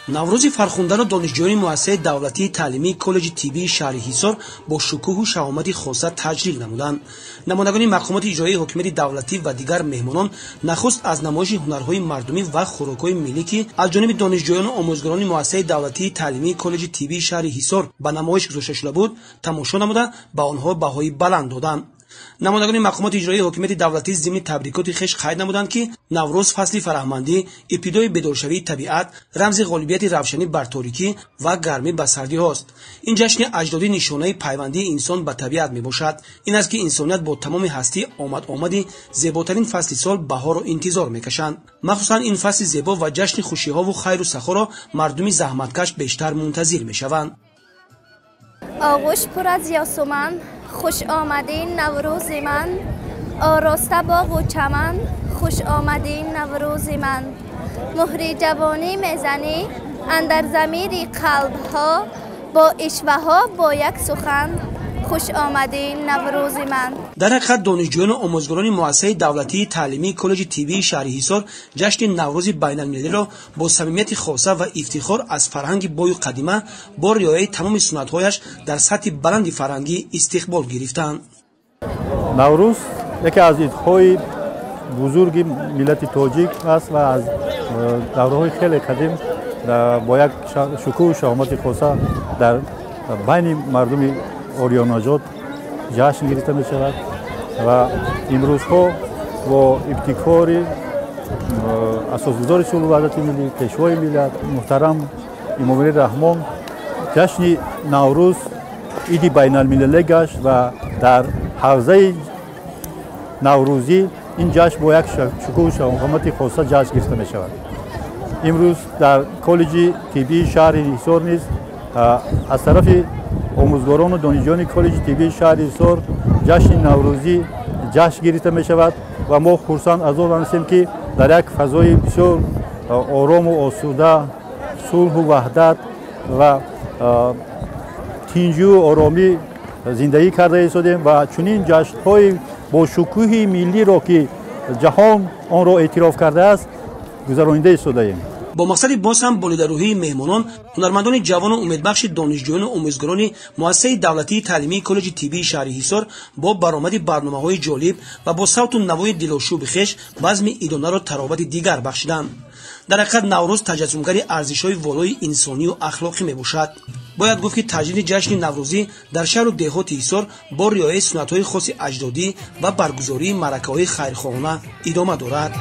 Наврӯзи фархундаро донишҷӯёни муассисаи давлатии таълимии коллеҷи тиббии шаҳри Ҳисор бо шукӯҳу шаҳомати хоса таҷлил намуданд. Намояндагони мақомоти иҷроии ҳокимияти давлатӣ ва дигар меҳмонон нахуст аз намоиши ҳунарҳои мардумӣ ва хӯрокҳои миллӣ, ки аз ҷониби донишҷӯёну омӯзгорони муассисаи давлатии таълимии коллеҷи тиббии шаҳри Ҳисор ба намоиш гузошта шуда буд, тамошо намуда, ба онҳо баҳои баланд доданд. Намояндагони мақомоти иҷроии ҳокимияти давлатӣ зимни табрикоти хеш қайд намуданд, ки Наврӯз фасли фараҳмандӣ, ибтидои бедоршавии табиат, рамзи ғолибияти равшанӣ бар торикӣ ва гармӣ ба сардиҳост. Ин ҷашни аҷдодӣ нишонаи пайвандии инсон ба табиат мебошад. Ин аст, ки инсоният бо тамоми ҳастӣ омад-омади зеботарин фасли сол баҳорро интизор мекашанд. Махсусан ин фасли зебо ва ҷашни хушиҳову хайру сахоро мардуми заҳматкаш бештар мунтазир мешаванд. Оғӯш пур аз ёсуман, хуш омадин Наврӯзи ман, ороста боғу чаман, хуш омадин Наврӯзи ман. Муҳри ҷавонӣ мезанӣ андар замири қалбҳо, бо ишваҳо, бо як сухан, хуш омадин Наврӯзи ман. Дар ҳақиқат, донишҷӯёну омӯзгорони муассисаи давлатии таълимии коллеҷи тиббии шаҳри Ҳисор ҷашни Наврӯзи байналмилалиро бо самимияти хоса ва ифтихор аз фарҳанги бою қадима бо риояи тамоми суннатҳояш дар сатҳи баланди фарҳангӣ истиқбол гирифтанд. Наврӯз яке аз идҳои бузурги миллати тоҷик аст ва аз давраҳои хеле қадим бо як шукӯҳу шаҳомати хоса дар байни мардуми ориёнаҷот ҷашн гирифта мешавад ва имрӯзҳо бо ибтикори асосгузори сулҳу ваҳдати миллӣ, пешвои миллат муҳтарам Эмомалӣ Раҳмон ҷашни Наврӯз иди байналмилалӣ гашт ва дар ҳавзаи наврӯзӣ ин ҷашн бо як шукӯҳу шаҳомати хоса ҷашн гирифта мешавад. Имрӯз дар коллеҷи тиббии шаҳри Ҳисор низ аз тарафи омӯзгорону донишҷӯёни коллеҷи тиббии шаҳри Ҳисор ҷашни наврӯзӣ ҷашн гирифта мешавад ва мо хурсанд аз он ҳастем, ки дар як фазои бисёр орому осуда, сулҳу ваҳдат ва тинҷию оромӣ зиндагӣ карда истодем ва чунин ҷашнҳои бо шукӯҳи миллиро, ки ҷаҳон онро эътироф кардааст, гузаронида истодаем. Бо мақсади боз ҳам болидарӯҳии меҳмонон, ҳунармандони ҷавону умедбахши донишҷӯёну омӯзгорони муассисаи давлатии таълимии коллеҷи тиббии шаҳри Ҳисор бо баромади барномаҳои ҷолиб ва бо савту навои дилошӯби хеш базми идонаро таровати дигар бахшиданд. Дар ҳақиқат, Наврӯз таҷассумгари арзишҳои волои инсонию ахлоқӣ мебошад. Бояд гуфт, ки таҷлили ҷашни наврӯзӣ дар шаҳру деҳоти Ҳисор бо риояи суннатҳои хоси аҷдодӣ ва баргузории маъракаҳои хайрхоҳона идома дорад.